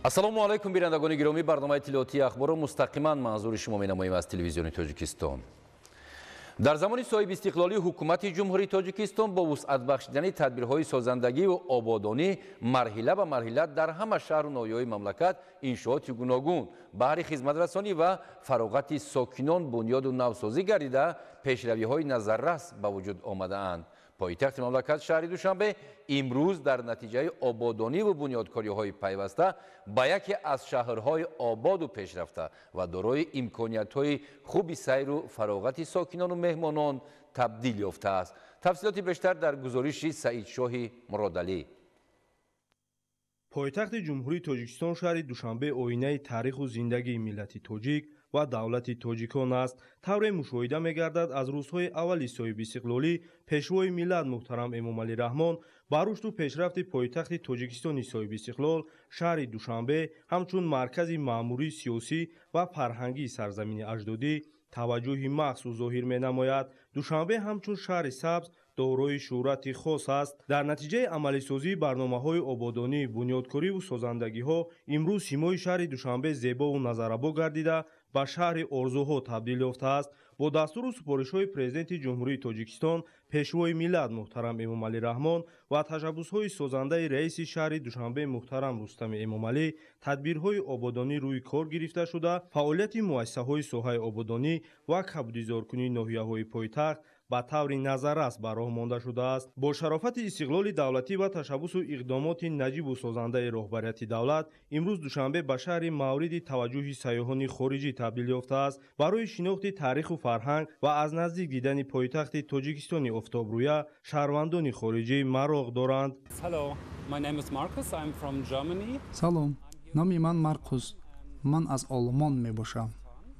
Ассалому алайкум, бинандагони гиромӣ. Барномаи иттилоотии ахборро мустақиман манзури шумо менамоем аз телевизиони Тоҷикистон. Дар замони соҳибистиқлолии ҳукумати Ҷумҳурии Тоҷикистон бо вусъат бахшидани тадбирҳои созандагиву ободонӣ марҳила ба марҳила дар ҳама шаҳру ноҳияҳои мамлакат иншооти гуногун баҳри хизматрасонӣ ва фароғати сокинон бунёду навсозӣ гардида, пешравиҳои назаррас ба вуҷуд омадаанд. Пойтахти мамлакат шаҳри Душанбе имрӯз дар натиҷаи ободониву бунёдкориҳои пайваста ба яке аз шаҳрҳои ободу пешрафта ва дорои имкониятҳои хуби сайру фароғати сокинону меҳмонон табдил ёфтааст. Тафсилоти бештар дар гузориши Саидшоҳи Муродалӣ. Пойтахти Ҷумҳурии Тоҷикистон шаҳри Душанбе оинаи таъриху зиндагии миллати тоҷик ва давлати тоҷикон аст. Тавре мушоҳида мегардад, аз рӯзҳои аввали соҳибистиқлолӣ пешвои миллат муҳтарам Эмомалӣ Раҳмон ба рушду пешрафти пойтахти Тоҷикистони соҳибистиқлол шаҳри Душанбе ҳамчун маркази маъмурии сиёсӣ ва фарҳангии сарзамини аҷдодӣ таваҷҷӯҳи махсус зоҳир менамояд. Душанбе ҳамчун шаҳри сабз дорои шӯҳрати хос аст. Дар натиҷаи амалисозии барномаҳои ободонӣ, бунёдкориву созандагиҳо имрӯз симои шаҳри Душанбе зебову назаррабо гардида, ба шаҳри орзуҳо табдил ёфтааст. Бо дастуру супоришҳои Президенти Ҷумҳурии Тоҷикистон пешвои миллат муҳтарам Эмомалӣ Раҳмон ва ташаббусҳои созандаи раиси шаҳри Душанбе муҳтарам Рустами Эмомалӣ тадбирҳои ободонӣ рӯи кор гирифта шуда, фаъолияти муассисаҳои соҳаи ободонӣ ва кабудизоркунии ноҳияҳои пойтахт ба таври назаррас ба роҳ монда шудааст. Бо шарофати истиқлоли давлатӣ ва ташаббусу иқдомоти наҷибу созандаи роҳбарияти давлат имрӯз Душанбе ба шаҳри мавриди таваҷҷӯҳи сайёҳони хориҷӣ табдил ёфтааст. Барои шинохти таъриху фарҳанг ва аз наздик дидани пойтахти Тоҷикистони офтобрӯя шаҳрвандони хориҷӣ мароқ доранд. Салом, номи ман Маркус, ман аз Олмон мебошам.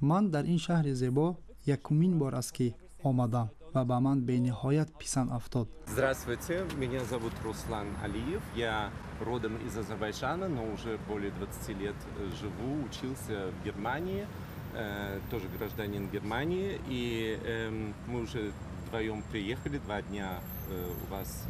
Ман дар ин шаҳри зебо якумин бор аст, ки омадам ва ба ман бениҳоят писанд афтод. Здравствуйте, меня зовут Руслан Алиев. Я родом из Азербайджана, но уже более 20 лет живу, учился в Германии, тоже гражданин Германии. И мы уже вдвоем приехали 2 дня у вас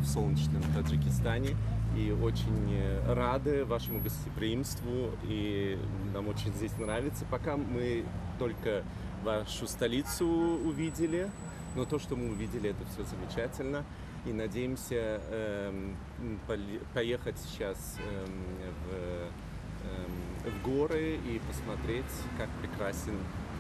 в солнечном Таджикистане. И очень рады вашему гостеприимству, и нам очень здесь нравится. Пока мы только вашу столицу увидели, но то, что мы увидели, это все замечательно. И надеемся поехать сейчас в горы и посмотреть,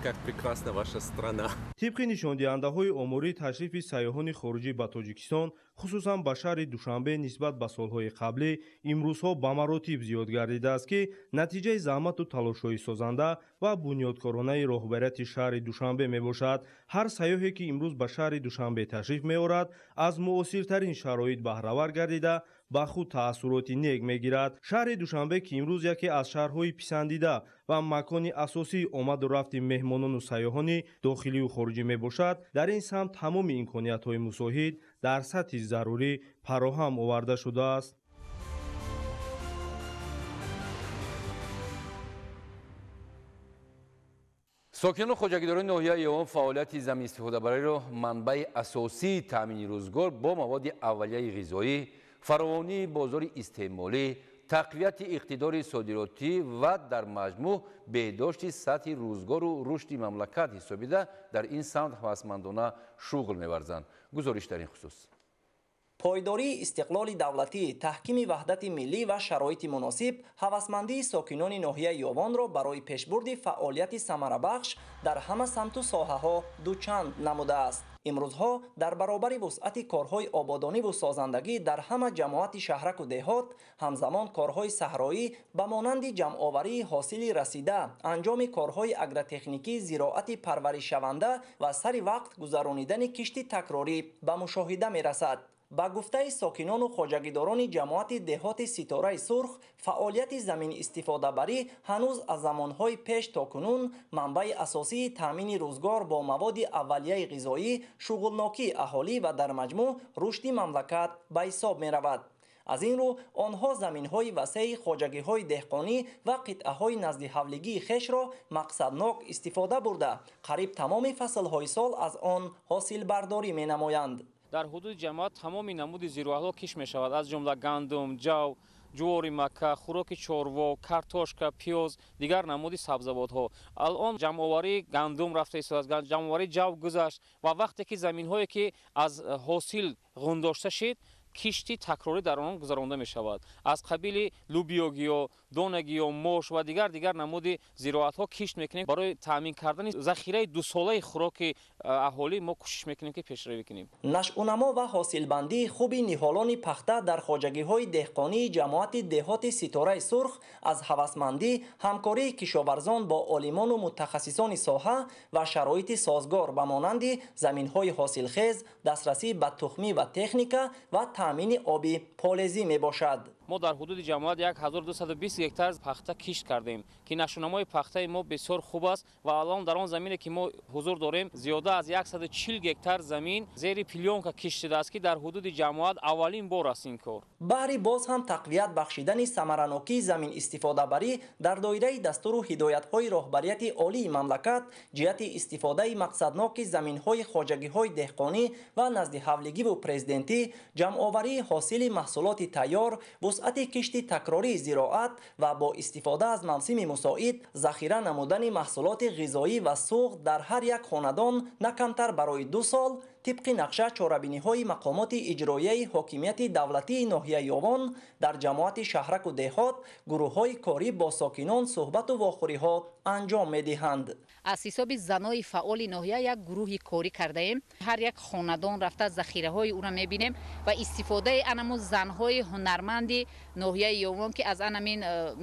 как прекрасна ваша страна. Тибқи нишондиҳандаҳои оморӣ, ташрифи сайёҳони хориҷӣ ба Тоҷикистон, хусусан ба шаҳри Душанбе, нисбат ба солҳои қаблӣ имрӯзҳо ба маротиб зиёд гардидааст, ки натиҷаи заҳмату талошҳои созанда ва бунёдкоронаи роҳбарияти шаҳри Душанбе мебошад. Ҳар сайёҳе, ки имрӯз ба шаҳри Душанбе ташриф меорад, аз муосиртарин шароит баҳравар гардида, ба худ таассуроти нек мегирад. Шаҳри Душанбе, ки имрӯз яке аз шаҳрҳои писандида ва макони асосии омаду рафти меҳмонону сайёҳони дохилию хориҷӣ мебошад, дар ин самт тамоми имкониятҳои мусоид дар сатҳи зарурӣ фароҳам оварда шудааст. Сокинону хоҷагидорони ноҳияи Ёвон фаъолияти заминистифодабариро манбаи асосии таъмини рӯзгор бо маводи аввалияи ғизоӣ, фаровонии бозори истеъмолӣ, тақвияти иқтидори содиротӣ ва дар маҷмӯъ беҳдошти сатҳи рӯзгору рушди мамлакат ҳисобида, дар ин самт ҳавасмандона шуғл меварзанд. Гузориш дар ин хусус. Пойдории истиқлоли давлатӣ, таҳкими ваҳдати миллӣ ва шароити муносиб ҳавасмандии сокинони ноҳияи Ёвонро барои пешбурди фаъолияти самарабахш дар ҳама самту соҳаҳо дучанд намудааст. Имрӯзҳо дар баробари вусъати корҳои ободониву созандагӣ дар ҳама ҷамоати шаҳраку деҳот, ҳамзамон корҳои саҳроӣ ба монанди ҷамъоварии ҳосили расида, анҷоми корҳои агротехникии зироати парваришшаванда ва сари вақт гузаронидани кишти такрорӣ ба мушоҳида мерасад. Ба гуфтаи сокинону хоҷагидорони ҷамоати деҳоти Ситораи Сурх, фаъолияти заминистифодабарӣ ҳанӯз аз замонҳои пеш то кунун манбаи асосии таъмини рӯзгор бо маводи аввалияи ғизоӣ, шуғлнокии аҳолӣ ва дар маҷмӯъ рушди мамлакат ба ҳисоб меравад. Аз ин рӯ онҳо заминҳои васеи хоҷагиҳои деҳқонӣ ва қитъаҳои наздиҳавлигии хешро мақсаднок истифода бурда, қариб тамоми фаслҳои сол аз он ҳосилбардорӣ менамоянд. Дар ҳудуди ҷамоат тамоми намуди зироатҳо кишт мешавад, аз ҷумла гандум, ҷав, ҷувори мака, хӯроки чорво, картошка, пиёз, дигар намуди сабзавотҳо. Алон ҷамъоварии гандум рафта истодааст, ҷамъоварии ҷав гузашт ва вақте ки заминҳое ки аз ҳосил ғундошта шид, кишти такрорӣ дар он гузаронда мешавад. Аз қабили лубиёгиё, донагиё, мош ва дигар намуди зироатҳо кишт мекунем. Барои таъмин кардани захираи дусолаи хӯроки аҳолӣ мо кӯшиш мекунем ки пешравӣ кунем. Нашъунамо ва ҳосилбандии хуби ниҳолони пахта дар хоҷагиҳои деҳқонии ҷамоати деҳоти Ситораи Сурх аз ҳавасмандӣ, ҳамкории кишоварзон бо олимону мутахассисони соҳа ва шароити созгор ба монанди заминҳои ҳосилхез, дастрасӣ ба тухмӣ ва техника ва таъмини оби полезӣ мебошад. Мо дар ҳудуди ҷамоат 1220 гектар пахта кишт кардем, ки нашъунамои пахтаи мо бисёр хуб аст ва алон дар он замине ки мо ҳузур дорем зиёда аз 140 гектар замин зери плёнка кишт шудааст, ки дар ҳудуди ҷамоат аввалин бор аст ин кор. Баҳри боз ҳам тақвият бахшидани самаранокии замин истифодабарӣ дар доираи дастуру ҳидоятҳои роҳбарияти олии мамлакат ҷиҳати истифодаи мақсадноки заминҳои хоҷагиҳои деҳқонӣ ва наздиҳавлигиву президентӣ, ҷамъоварии ҳосили маҳсулоти тайёр, вусъати кишти такрории зироат ва бо истифода аз мавсими мусоид захира намудани маҳсулоти ғизоӣ ва суғд дар ҳар як хонадон на камтар барои 2 сол тибқи нақша чорабиниҳои мақомоти иҷроияи ҳокимияти давлатии ноҳияи Ёвон дар ҷамоати шаҳраку деҳот гурӯҳҳои корӣ бо сокинон суҳбату вохӯриҳо анҷом медиҳанд. Аз ҳисоби занои фаъоли ноҳия як гурӯҳи корӣ кардаем. Ҳар як хонадон рафта захираҳои ӯро мебинем ва истифодаи анаму занҳои ҳунарманди ноҳияи Ёвон, ки аз анамин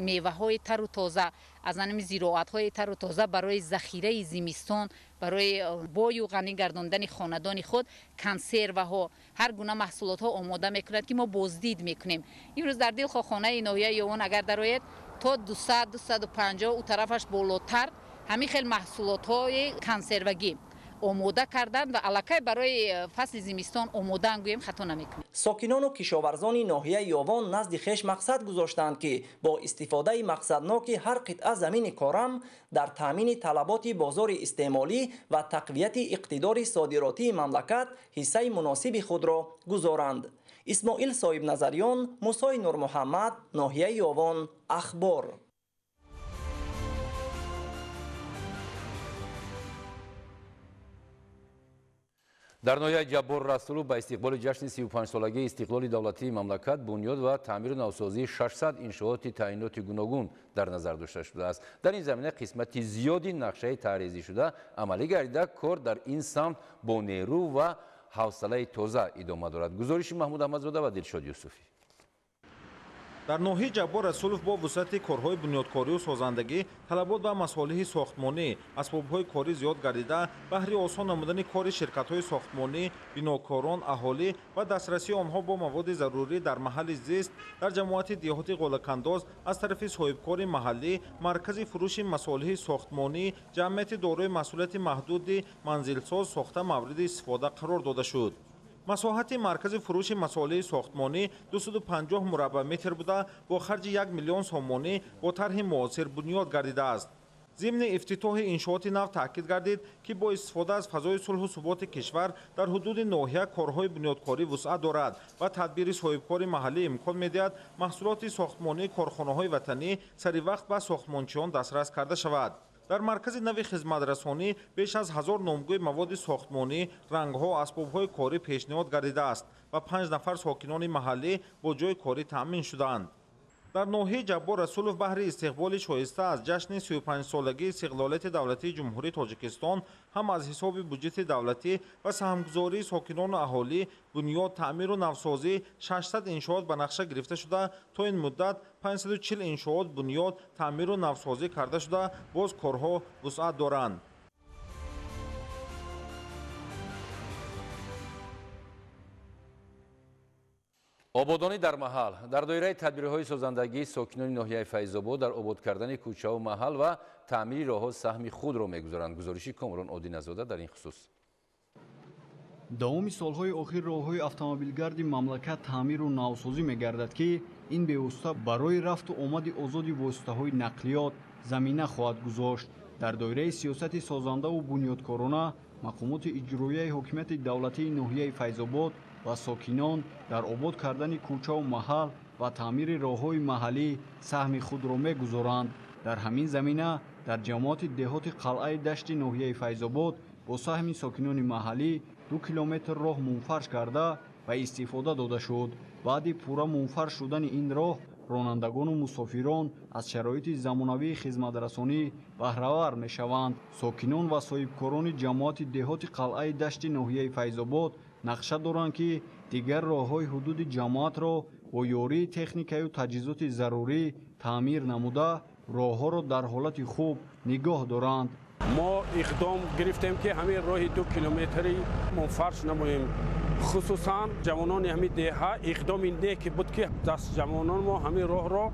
меваҳои тару тоза, аз анами зироатҳои тару тоза барои захираи зимистон, барои бою ғанӣ гардондани хонадони худ консерваҳо, ҳар гуна маҳсулотҳо омода мекунад, ки мо боздид мекунем. Имрӯз дар дилхоҳхонаи ноҳияи Ёвон агар дароед, то 200-250 ӯ тарафаш болотар ҳамин хел маҳсулотҳои консервагӣ омода карданд ва аллакай барои фасли зимистон омодаанд, гӯем хато намекунем. Сокинону кишоварзони ноҳияи Ёвон назди хеш мақсад гузоштанд, ки бо истифодаи мақсадноки ҳар қитъа замини корам дар таъмини талаботи бозори истеъмолӣ ва тақвияти иқтидори содиротии мамлакат ҳиссаи муносиби худро гузоранд. Исмоил Соҳибназарён, Мусои Нурмуҳаммад, ноҳияи Ёвон, Ахбор. Дар ноҳияи Ҷаббор Расулов ба истиқболи ҷашни 35-солагии истиқлоли давлатии мамлакат бунёд ва таъмиру навсозии 600 иншооти таъиноти гуногун дар назар дошта шудааст. Дар ин замина қисмати зиёди нақшаи таъризишуда амалӣ гардида, кор дар ин самт бо нерӯ ва ҳавсалаи тоза идома дорад. Гузориши Маҳмуд Аҳмадзода ва Дилшод Юсуфӣ. Дар ноҳияи Ҷаббор Расулов бо вусъати корҳои бунёдкорию созандагӣ, талабот ба масолиҳи сохтмонӣ, асбобҳои корӣ зиёд гардида, баҳри осон намудани кори ширкатҳои сохтмонӣ, бинокорон, аҳолӣ ва дастрасии онҳо бо маводи зарурӣ дар маҳалли зист дар ҷамоати деҳоти Ғолакандоз аз тарафи соҳибкори маҳаллӣ маркази фурӯши масолиҳи сохтмонӣ ҷамъияти дорои масъулияти маҳдуди манзилсоз сохта мавриди истифода қарор дода шуд. Масоҳати маркази фурӯши масолиҳи сохтмонӣ 250 мураббаъ метр буда, бо харҷи 1 миллион сомонӣ бо тарҳи муосир бунёд гардидааст. Зимни ифтитоҳи иншооти нав таъкид гардид, ки бо истифода аз фазои сулҳу суботи кишвар дар ҳудуди ноҳия корҳои бунёдкорӣ вусъат дорад ва тадбири соҳибкори маҳаллӣ имкон медиҳад маҳсулоти сохтмонии корхонаҳои ватанӣ сари вақт ба сохтмончиён дастрас карда шавад. Дар маркази нави хизматрасонӣ беш аз 1000 номгӯи маводи сохтмонӣ, рангҳо, асбобҳои корӣ пешниҳод гардидааст ва 5 нафар сокинони маҳаллӣ бо ҷойи корӣ таъмин шудаанд. Дар ноҳияи Ҷаббор Расулов баҳри истиқболи шоиста аз ҷашни 35-солагии истиқлолияти давлатии Ҷумҳурии Тоҷикистон ҳам аз ҳисоби буҷети давлатӣ ва саҳмгузории сокинону аҳолӣ бунёд, таъмиру навсозӣ 600 иншоот ба нақша гирифта шуда, то ин муддат 540 иншоот бунёд, таъмиру навсозӣ карда шуда, боз корҳо вусъат доранд. Ободонӣ дар маҳал. Дар доираи тадбирҳои созандагӣ сокинони ноҳияи Файзобод дар обод кардани кӯчаву маҳал ва таъмири роҳҳо саҳми худро мегузоранд. Гузориши Комрон Одиназода дар ин хусус. Давоми солҳои охир роҳҳои автомобилгарди мамлакат таъмиру навсозӣ мегардад, ки ин бевосита барои рафту омади озоди воситаҳои нақлиёт замина хоҳад гузошт. Дар доираи сиёсати созандаву бунёдкорона мақомоти иҷроияи ҳокимияти давлатии ноҳияи Файзобод ва сокинон дар обод кардани кӯчаву маҳал ва таъмири роҳҳои маҳаллӣ саҳми худро мегузоранд. Дар ҳамин замина дар ҷамоати деҳоти Қалъаи Дашти ноҳияи Файзобод бо саҳми сокинони маҳаллӣ 2 километр роҳ мунфарш карда ва истифода дода шуд. Баъди пурра мунфарш шудани ин роҳ ронандагону мусофирон аз шароити замонавии хизматрасонӣ баҳравар мешаванд. Сокинон ва соҳибкорони ҷамоати деҳоти Қалъаи Дашти ноҳияи Файзобод нақша доранд, ки дигар роҳҳои ҳудуди ҷамоатро бо ёрии техникаю таҷҳизоти зарурӣ таъмир намуда роҳҳоро дар ҳолати хуб нигоҳ доранд. Мо иқдом гирифтем, ки ҳамин роҳи 2 километри мунфарш намоем. Хусусан ҷавонони ҳамин деҳа иқдоми неки буд, ки даст ҷавонон мо ҳамин роҳро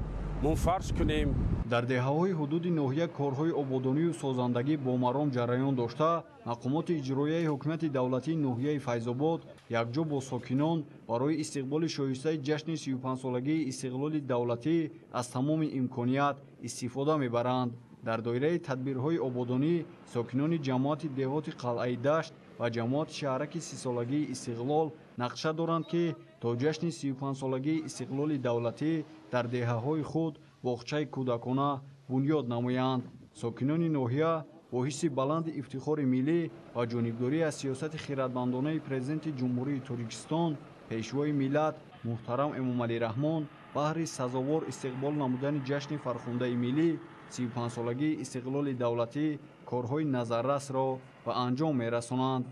мунфарш кунем. Дар деҳаҳои ҳудуди ноҳия корҳои ободонию созандагӣ бо маром ҷараён дошта, мақомоти иҷроияи ҳукумати давлатии ноҳияи Файзобод якҷо бо сокинон барои истиқболи шоистаи ҷашни 35-солагии истиқлоли давлатӣ аз тамоми имконият истифода мебаранд. Дар доираи тадбирҳои ободонӣ сокинони ҷамоати деҳоти Қалъаи Дашт ва ҷамоати шаҳраки 30-солагии истиқлол нақша доранд, ки то ҷашни 35-солагии истиқлоли давлатӣ дар деҳаҳои худ боғчаи кӯдакона бунёд намоянд. Сокинони ноҳия бо ҳисси баланди ифтихори миллӣ ва ҷонибдорӣ аз сиёсати хиратмандонаи Президенти Ҷумҳурии Тоҷикистон, Пешвои миллат муҳтарам Эмомалӣ Раҳмон баҳри сазовор истиқбол намудани ҷашни фархундаи миллӣ 35-солагии истиқлоли давлатӣ корҳои назаррасро ба анҷом мерасонанд.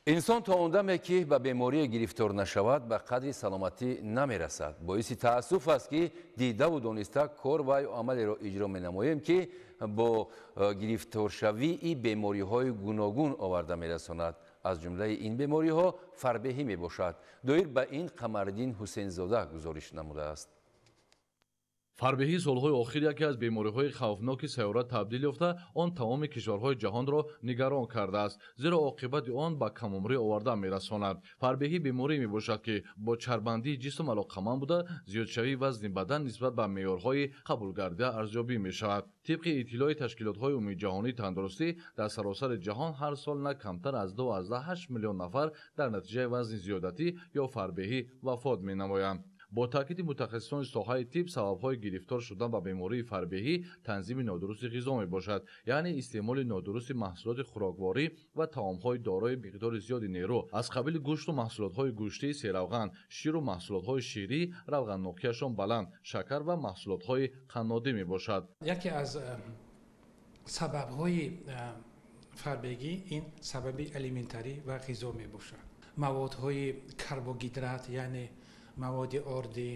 Инсон то он даме, ки ба беморие гирифтор нашавад, ба қадри саломатӣ намерасад. Боиси таассуф аст, ки дидаву дониста кор ва ё амалеро иҷро менамоем, ки бо гирифторшавии бемориҳои гуногун оварда мерасонад. Аз ҷумлаи ин бемориҳо фарбеҳӣ мебошад. Доир ба ин Қамариддин Ҳусейнзода гузориш намудааст. Фарбеҳӣ солҳои охир яке аз бемориҳои хавфноки сайёра табдил ёфта, он тамоми кишварҳои ҷаҳонро нигарон кардааст, зеро оқибати он ба камумрӣ оварда мерасонад. Фарбеҳӣ беморӣ мебошад, ки бо чарбандии ҷисм алоқаманд буда, зиёдшавии вазни бадан нисбат ба меъёрҳои қабулгардида арзёбӣ мешавад. Тибқи иттилои ташкилотҳои умумиҷаҳонии тандурустӣ, дар саросари ҷаҳон ҳар сол на камтар аз 2,8 миллион нафар дар натиҷаи вазни зиёдатӣ ё фарбеҳӣ вафот менамоянд. Бо таъкиди мутахассисони соҳаи тиб, сабабҳои гирифтор шудан ба бемории фарбеҳӣ танзими нодурусти ғизо мебошад, яъне истеъмоли нодурусти маҳсулоти хӯрокворӣ ва таомҳои дорои миқдори зиёди нерӯ аз қабили гӯшту маҳсулотҳои гӯштии серавған, ширу маҳсулотҳои ширӣ, равғаннокиашон баланд, шакар ва маҳсулотҳои қаннодӣ мебошад. Яке аз сабабҳои фарбегӣ ин сабаби алиментарӣ ва ғизо мебошад. Маводҳои карбогидрат, яъне маводи ордӣ,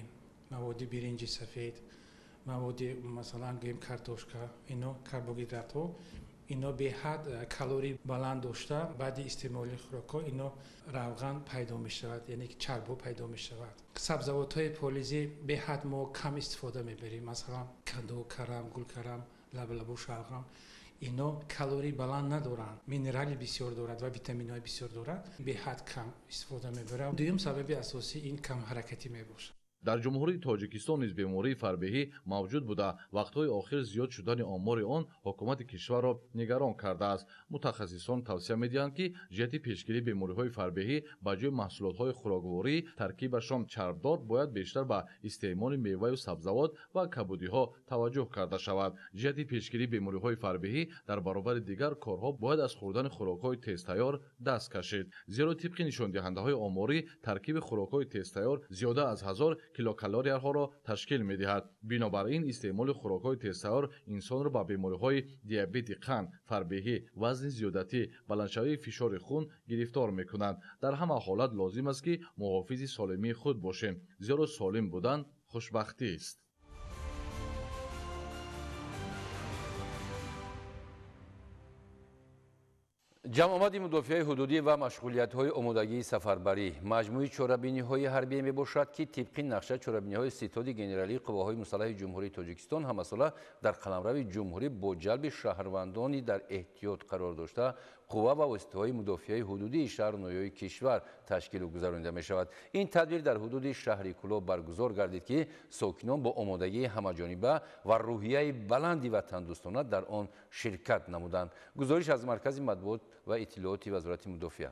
маводи биринҷи сафед, маводи масалан гӯем картошка, ино карбогидратҳо, ино беҳад калории баланд дошта, баъди истеъмоли хӯрокҳо ино равған пайдо мешавад, яъне ки чарбҳо пайдо мешавад. Сабзавотҳои полизӣ беҳад мо кам истифода мебарем, масалан каду, карам, гулкарам, лаблабу, шалғам. Ино калории баланд надоранд, минерали бисёр дорад ва витаминҳои бисёр дорад, беҳад кам истифода мебарам. Дуюм сабаби асосӣ ин камҳаракатӣ мебошад. Дар Ҷумҳурии Тоҷикистон низ бемории фарбеҳӣ мавҷуд буда, вақтҳои охир зиёд шудани омори он ҳукумати кишварро нигарон кардааст. Мутахассисон тавсия медиҳанд, ки ҷиҳати пешгирии бемориҳои фарбеҳӣ ба ҷои маҳсулотҳои хӯрокворӣ таркибашон чарбдор бояд бештар ба истеъмоли меваю сабзавот ва кабудиҳо таваҷҷӯҳ карда шавад. Ҷиҳати пешгирии бемориҳои фарбеҳӣ дар баробари дигар корҳо бояд аз хӯрдани хӯрокҳои тезтайёр даст кашид, зеро тибқи нишондиҳандаҳои оморӣ таркиби хӯрокҳои тезтайёр зиёда аз 1000 килокалорияҳоро ташкил медиҳад. Бинобар ин истеъмоли хӯрокҳои тезтайёр инсонро ба бемориҳои диабети қанд, фарбеҳӣ, вазни зиёдатӣ, баландшавии фишори хун гирифтор мекунад. Дар ҳама ҳолат лозим аст, ки муҳофизи солимии худ бошем, зеро солим будан хушбахтист. Ҷамъомади мудофиаи ҳудудӣ ва машғулиятҳои омодагии сафарбарӣ маҷмӯи чорабиниҳои ҳарбие мебошад, ки тибқи нақша чорабиниҳои Ситоди генералии қувваҳои мусаллаҳи Ҷумҳурии Тоҷикистон ҳамасола дар қаламрави ҷумҳурӣ бо ҷалби шаҳрвандони дар эҳтиёт қарор дошта қувва ва воситаҳои мудофиаи ҳудудии шаҳру ноҳияҳои кишвар ташкилу гузаронида мешавад. Ин тадбир дар ҳудуди шаҳри Кӯлоб баргузор гардид, ки сокинон бо омодагии ҳамаҷониба ва рӯҳияи баланди ватандӯстона дар он ширкат намуданд. Гузориш аз Маркази матбуот ва иттилооти Вазорати мудофиа.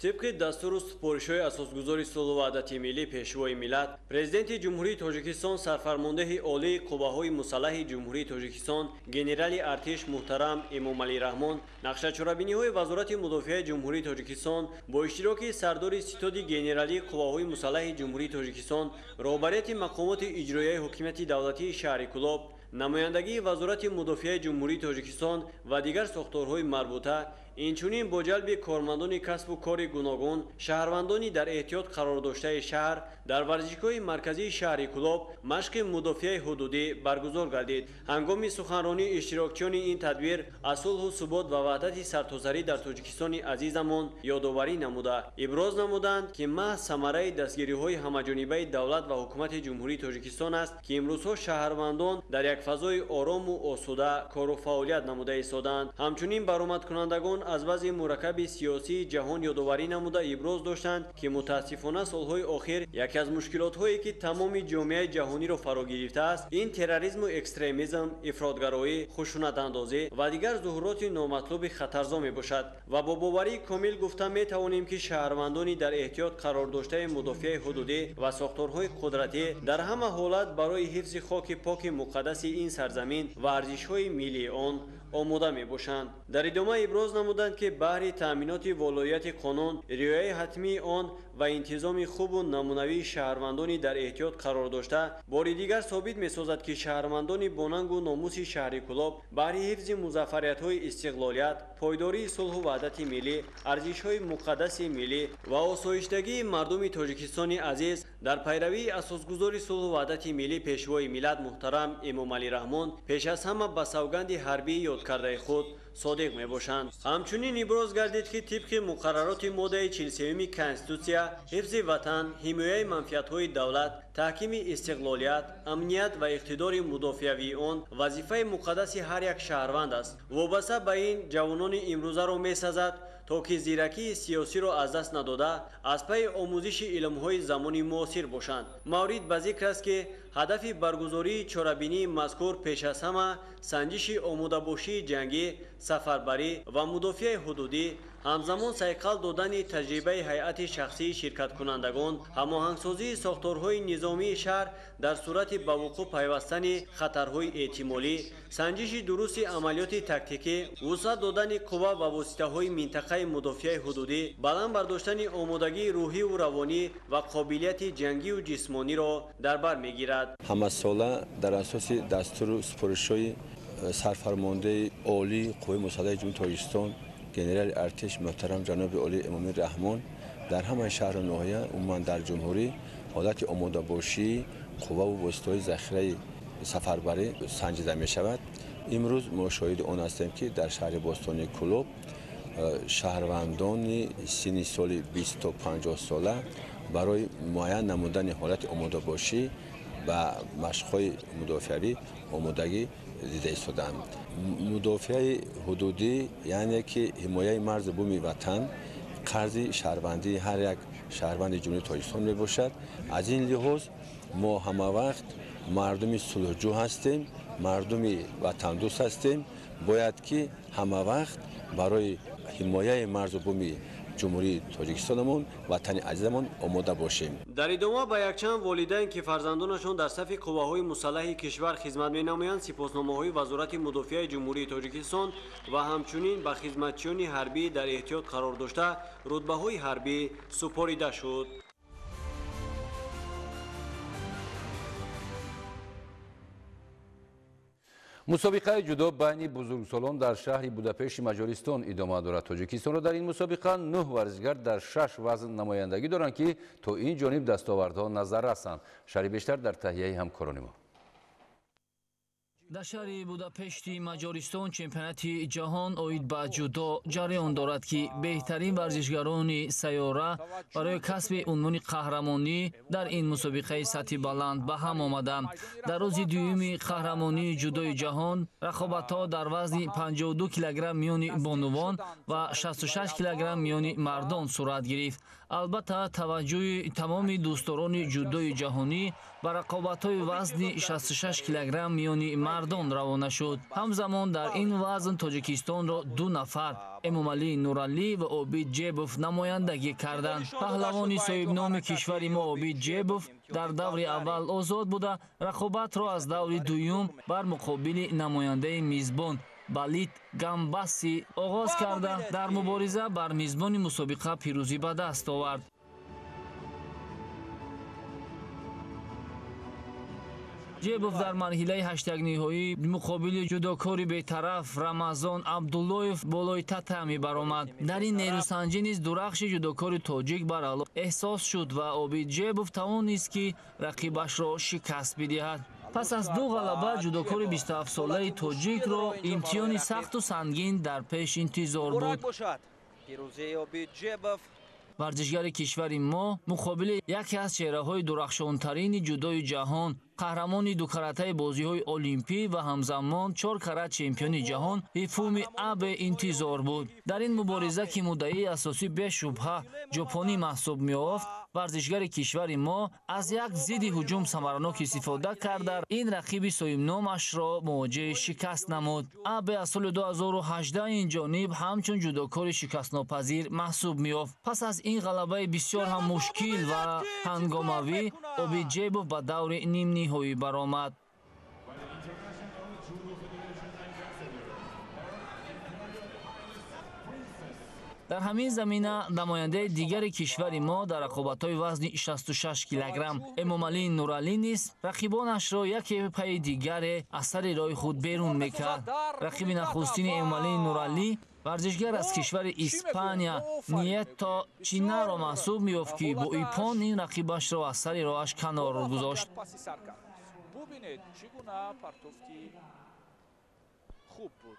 Тибқи дастуру супоришҳои асосгузори сулҳу ваҳдати миллӣ, Пешвои миллат, Президенти Ҷумҳурии Тоҷикистон, Сарфармондеҳи Олии Қувваҳои Мусаллаҳи Ҷумҳурии Тоҷикистон, генерали артиш муҳтарам Эмомалӣ Раҳмон, нақшачорабиниҳои Вазорати мудофиаи Ҷумҳурии Тоҷикистон бо иштироки сардори Ситоди генералии Қувваҳои Мусаллаҳи Ҷумҳурии Тоҷикистон, роҳбарияти мақомоти иҷроияи ҳокимияти давлатии шаҳри Кӯлоб, намояндагии Вазорати мудофиаи Ҷумҳурии Тоҷикистон ва дигар сохторҳои марбута, инчунин бо ҷалби кормандони касбу кори гуногун, шаҳрвандони дар эҳтиёт қарор доштаи шаҳр дар варзишгоҳи марказии шаҳри Кӯлоб машқи мудофиаи ҳудудӣ баргузор гардид. Ҳангоми суханронии иштирокчиёни ин тадбир аз сулҳу субот ва ваҳдати сартосарӣ дар Тоҷикистони азизамон ёдоварӣ намуда, иброз намуданд, ки маҳз самараи дастгириҳои ҳамаҷонибаи давлат ва ҳукумати Ҷумҳурии Тоҷикистон аст, ки имрӯзҳо шаҳрвандон дар як фазои орому осуда кору фаъолият намуда истодаанд. Ҳамчунин баромадкунандагон аз вазъи мураккаби сиёсии ҷаҳон ёдоварӣ намуда иброз доштанд, ки мутаассифона солҳои охир яке аз мушкилотҳое, ки тамоми ҷомеаи ҷаҳониро фаро гирифтааст, ин терроризму экстремизм, ифротгароӣ, хушунатандозӣ ва дигар зуҳуроти номатлуби хатарзо мебошад ва бо боварии комил гуфта метавонем, ки шаҳрвандони дар эҳтиёт қарор доштаи мудофиаи ҳудудӣ ва сохторҳои қудратӣ дар ҳама ҳолат барои ҳифзи хоки поки муқаддаси ин сарзамин ва арзишҳои миллии он омода мебошанд. Дар идома иброз намуданд, ки баҳри таъминоти волоияти қонун, риояи ҳатмии он ва интизоми хубу намунавии шаҳрвандони дар эҳтиёт қарор дошта, бори дигар собит месозад, ки шаҳрвандони бонангу номуси шаҳри Кӯлоб баҳри ҳифзи музаффариятҳои истиқлолият, пойдории сулҳу ваҳдати миллӣ, арзишҳои муқаддаси миллӣ ва осоиштагии мардуми Тоҷикистони азиз дар пайравии асосгузори сулҳу ваҳдати миллӣ, Пешвои миллат муҳтарам Эмомалӣ Раҳмон пеш аз ҳама ба савганди ҳарбии ёдкардаи худ содиқ мебошанд. Ҳамчунин иброз гардид, ки тибқи муқаррароти моддаи 43 Конститутсия, ҳифзи ватан, ҳимояи манфиатҳои давлат, таҳкими истиқлолият, амният ва иқтидори мудофиавии он вазифаи муқаддаси ҳар як шаҳрванд аст. Вобаста ба ин ҷавонони имрӯзаро месазад, то ки зиракии сиёсиро аз даст надода, аз пайи омӯзиши илмҳои замони муосир бошанд. Маврид ба зикр аст, ки ҳадафи баргузории чорабинии мазкур пеш аз ҳама санҷиши омодабошии ҷангӣ, сафарбарӣ ва мудофиаи ҳудудӣ, ҳамзамон сайқал додани таҷрибаи ҳайати шахсии ширкаткунандагон, ҳамоҳангсозии сохторҳои низомии шаҳр дар сурати ба вуқӯъ пайвастани хатарҳои эҳтимолӣ, санҷиши дурусти амалиёти тактикӣ, вусъат додани қувва ва воситаҳои минтақаи мудофиаи ҳудудӣ, баланд бардоштани омодагии рӯҳиву равонӣ ва қобилияти ҷангиву ҷисмониро дар бар мегирад. Ҳамасола дар асоси дастуру супоришҳои сарфармондаи олии Қувваи Мусаллаҳи Ҷумҳурии Тоҷикистон, генерали артиш муҳтарам ҷаноби олии Эмомалӣ Раҳмон дар ҳамаи шаҳру ноҳия, умуман дар ҷумҳурӣ ҳолати омодабошии қувваву воситаҳои захираи сафарбарӣ санҷида мешавад. Имрӯз мо шоҳиди он ҳастем, ки дар шаҳри бостонии Кӯлоб шаҳрвандони синни соли 20 то 50 сола барои муайян намудани ҳолати омодабошӣ ба машқҳои мудофиавӣ омодагӣ дида истодаанд. Мудофиаи ҳудудӣ, яъне ки ҳимояи марзу буми ватан, қарзи шаҳрвандии ҳар як шаҳрванди Ҷумҳурии Тоҷикистон мебошад. Аз ин лиҳоз мо ҳамавақт мардуми сулҳҷӯ ҳастем, мардуми ватандӯст ҳастем. Бояд ки ҳамавақт барои ҳимояи марзу буми Ҷумҳурии Тоҷикистонамон, ватани азизамон омода бошем. Дар идома ба якчанд волидайн, ки фарзандонашон дар сафи қувваҳои мусаллаҳи кишвар хизмат менамоянд, сипосномаҳои Вазорати мудофиаи Ҷумҳурии Тоҷикистон ва ҳамчунин ба хизматчиёни ҳарбӣ дар эҳтиёт қарор дошта рутбаҳои ҳарбӣ супорида шуд. Мусобиқаи ҷудо байни бузургсолон дар шаҳри Будапешти Маҷористон идома дорад. Тоҷикистонро дар ин мусобиқа 9 варзишгар дар 6 вазн намояндагӣ доранд, ки то ин ҷониб дастовардҳо назар расанд. Шарҳи бештар дар таҳияи ҳамкорони мо. Дар шаҳри Будапешти Маҷористон чемпионати ҷаҳон оид ба ҷудо ҷараён дорад, ки беҳтарин варзишгарони сайёра барои касби унвони қаҳрамонӣ дар ин мусобиқаи сатҳи баланд ба ҳам омаданд. Дар рӯзи дуюми қаҳрамонии ҷудои ҷаҳон рақобатҳо дар вазни 52 килограмм миёни бонувон ва 66 килограмм миёни мардон сурат гирифт. Албатта, таваҷҷӯҳи тамоми дӯстдорони ҷудои ҷаҳонӣ ба рақобатҳои вазни 66 килограмм миёни мардон равона шуд. Ҳамзамон дар ин вазн Тоҷикистонро ду нафар, Эмомалӣ Нуралӣ ва Обид Ҷебов, намояндагӣ карданд. Паҳлавони соҳибноми кишвари мо Обид Ҷебов дар даври аввал озод буда, рақобатро аз даври дуюм бар муқобили намояндаи мизбон Балит Гамбаси оғоз карда, дар мубориза бар мизбони мусобиқа пирӯзӣ ба даст овард. Ҷебов дар марҳилаи ҳаштякниҳоӣ муқобили ҷудокори бетараф Рамазон Абдуллоев болои татами баромад. Дар ин нерӯсанҷӣ низ дурахши ҷудокори тоҷик барало эҳсос шуд ва Обид Ҷебов тавонист, ки рақибашро шикаст бидиҳад. Пас аз ду ғалаба ҷудокори 27-солаи тоҷикро имтиҳони сахту сангин дар пеш интизор буд. Варзишгари кишвари мо муқобили яке аз чеҳраҳои дурахшонтарини ҷудои ҷаҳон, қаҳрамони дукаратаи бозиҳои олимпӣ ва ҳамзамон чор карат чемпиони ҷаҳон Ҳифуми Абе интизор буд. Дар ин мубориза, ки муддаии асосӣ бешубҳа ҷопонӣ маҳсуб меёфт, варзишгари кишвари мо аз як зидди ҳуҷум самаранок истифода карда, ин рақиби соҳибномашро мувоҷеҳи шикаст намуд. Абе аз соли 2018 ин ҷониб ҳамчун ҷудокори шикастнопазир маҳсуб меёфт. Пас аз ин ғалабаи бисёр ҳам мушкил ва ҳангомавӣ Обид Ҷебов ба даври нимниҳоӣ баромад. Дар ҳамин замина намояндаи дигари кишвари мо дар рақобатҳои вазни 66 килограмм Эмомалӣ Нуралӣ низ рақибонашро яке пайи дигаре аз сари роҳи худ берун мекард. Рақиби нахустини Эмомалӣ Нуралӣ варзишгар аз кишвари Испания Нието Чинаро маҳсуб меёфт, ки бо ипон ин рақибашро аз сари роҳаш канор гузошт. Бубинед, чӣ гуна партофти хуб буд.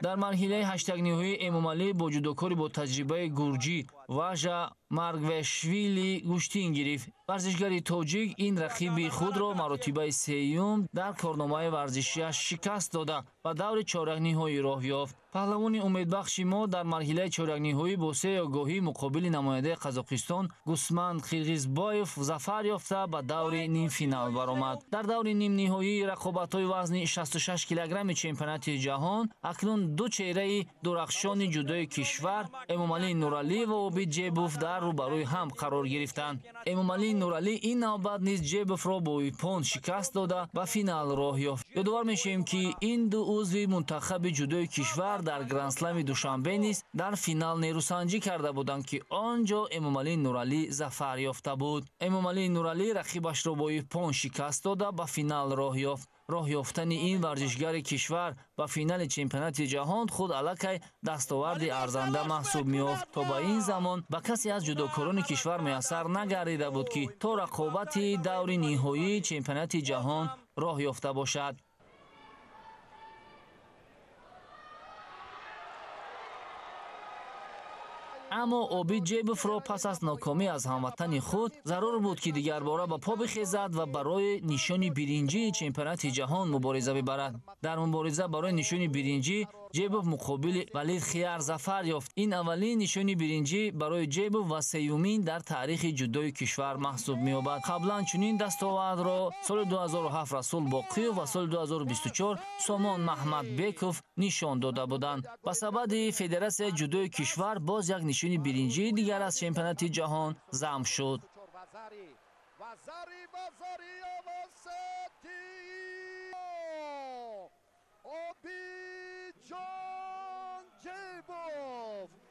Дар марҳилаи ҳаштякниҳоӣ Эмомалӣ бо ҷудокори бо таҷрибаи гурҷӣ Важа Маргвешвили гӯштин гирифт. Варзишгари тоҷик ин рақиби худро маротибаи сеюм дар корномаи варзишиаш шикаст дода, ба даври чорякниҳоӣ роҳ ёфт. Паҳлавони умедбахши мо дар марҳилаи чорякниҳоӣ бо се огоҳӣ муқобили намояндаи Қазоқистон Гусман Қирғизбоев зафар ёфта, ба даври нимфинал баромад. Дар даври нимниҳоии рақобатҳои вазни 66 килограмми чемпионати ҷаҳон акнун ду чеҳраи дурахшони ҷудои кишвар Эмомалӣ Нуралӣ ва Обид Ҷебов дар рӯбарӯи ҳам қарор гирифтанд. Эмомалӣ Нуралӣ ин навбат низ Ҷебовро бо ипон шикаст дода, ба финал роҳ ёфт. Ёдовар мешавем, ки ин ду узви мунтахаби ҷудои кишвар дар Грандслами Душанбе низ дар финал нерӯсанҷӣ карда буданд, ки он ҷо Эмомалӣ Нуралӣ зафар ёфта буд. Эмомалӣ Нуралӣ рақибашро бо ипон шикаст дода, ба финал роҳ ёфт. Роҳ ёфтани ин варзишгари кишвар ба финали чемпионати ҷаҳон худ аллакай дастоварди арзанда маҳсуб меёфт. То ба ин замон ба касе аз ҷудокорони кишвар муяссар нагардида буд, ки то рақобати даври ниҳоии чемпионати ҷаҳон роҳ ёфта бошад. Аммо Обид Ҷебовро пас аз нокомӣ аз ҳамватани худ зарур буд, ки дигарбора ба по бихезад ва барои нишони биринҷии чемпионати ҷаҳон мубориза бибарад. Дар мубориза барои нишони биринҷӣ Ҷебов муқобили Валид Хияр зафар ёфт. Ин аввалин нишони биринҷӣ барои Ҷебов ва сеюмин дар таърихи ҷудои кишвар маҳсуб меёбад. Қаблан чунин дастовардро соли 2007 Расул Боқиев ва соли 2024 Сомон Маҳмадбеков нишон дода буданд. Ба сабаби федератсияи ҷудои кишвар боз як нишони биринҷии дигар аз чемпионати ҷаҳон зам шуд.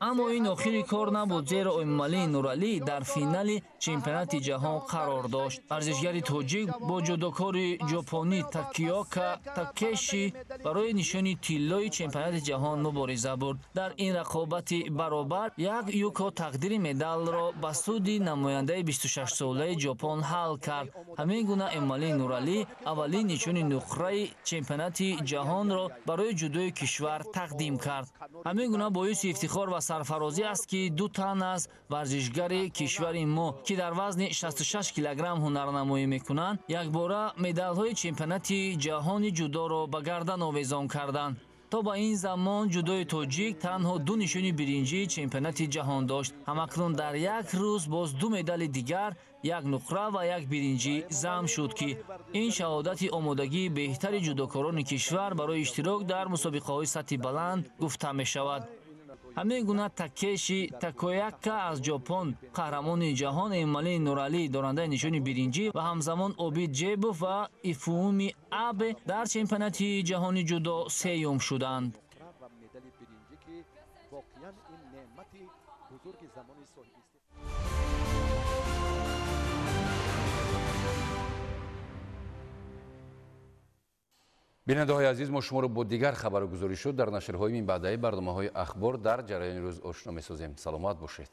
Аммо ин охири кор набуд, зеро Эмомалӣ Нуралӣ дар финали чемпионати ҷаҳон қарор дошт. Варзишгари тоҷик бо ҷудокори ҷопонӣ Такиока Такеши барои нишони тиллои чемпионати ҷаҳон мубориза бурд. Дар ин рақобати баробар як юко тақдири медалро ба суди намояндаи 26-солаи Ҷопон ҳал кард. Ҳамин гуна Эмомалӣ Нуралӣ аввалин нишони нуқраи чемпионати ҷаҳонро барои ҷудои кишвар тақдим кард. Ҳамин гуна боиси ифтихор ва сарфарозӣ аст, ки ду тан аз варзишгари кишвари мо, ки дар вазни 66 килограмм ҳунарнамоӣ мекунанд, якбора медалҳои чемпионати ҷаҳони ҷудоро ба гардан овезон карданд. То ба ин замон ҷудои тоҷик танҳо ду нишони биринҷии чемпионати ҷаҳон дошт. Ҳамакнун дар як рӯз боз ду медали дигар, як нуқра ва як биринҷӣ зам шуд, ки ин шаҳодати омодагии беҳтари ҷудокорони кишвар барои иштирок дар мусобиқаҳои сатҳи баланд гуфта мешавад. Ҳамин гуна Такеши Такояка аз Ҷопон, қаҳрамони ҷаҳон Эмомалӣ Нуралӣ, дорандаи нишони биринҷӣ ва ҳамзамон Обид Ҷебов ва Ифуми Абе дар чемпионати ҷаҳони ҷудо сеюм шуданд. Бинандаҳои азиз, мо шуморо бо дигар хабару гузоришҳо дар нашрҳои минбаъдаи барномаҳои ахбор дар ҷараёни рӯз ошно месозем. Саломат бошед.